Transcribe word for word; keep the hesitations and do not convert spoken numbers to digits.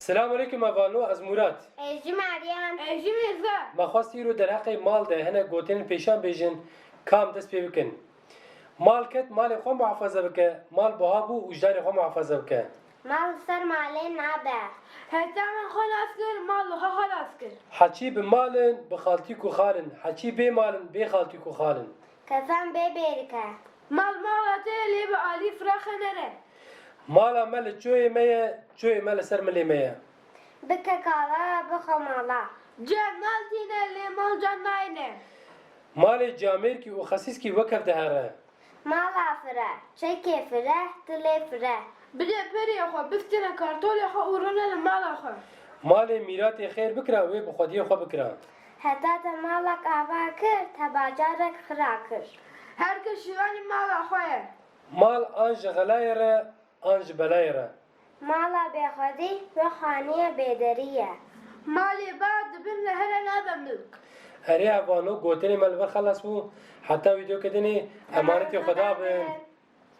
Selamun aleyküm evano, ez Murat. Ez jî Meryem. Ez jî Mirza. Me xwest îro derheqê mal de hinek gotinên pêşan bêjin, kam dest pê bikin. Mal ket malê xwe muhafaza bike, mal buha bû û ji darê xwe muhafaza bike. Mal li ser malê nabe. Heta min xwe nas kir, mal li xwe xelas kir. Heçî bi mal in, bi xaltîk û xal in. Heçî bê mal in, bê xaltîk û xal in. Kefen bê bêrik e. Mal mala te ye lê bi alî firaxe nere. Mala me li çoyê me ye, çoyê me li ser milê me ye. Bike kala, bixe mala. Can mal tîne lê mal can nayne. Malê camêrkî û xesîskî wek hev dihere. Mala fire, çekê fire, tilê fire. Bide perê xwe, biftine kartolê xwe û rûne li mala xwe. Malê mîratê xêr bikira, wê bi xwediyê xwe bikira. Heta te malek ava kir, te bajarek xira kir. Her kes şivanî mala xwe ye. Mal an ji xelayê re, an ji belayê re. Mala bêxwedî wek xaniyê bêderî ye. Malê ba dibin re here nabe milk. Erê evano, gotinê me li vir xelas bû. Heta vîdeoke dinê, emanetê Xweda bin.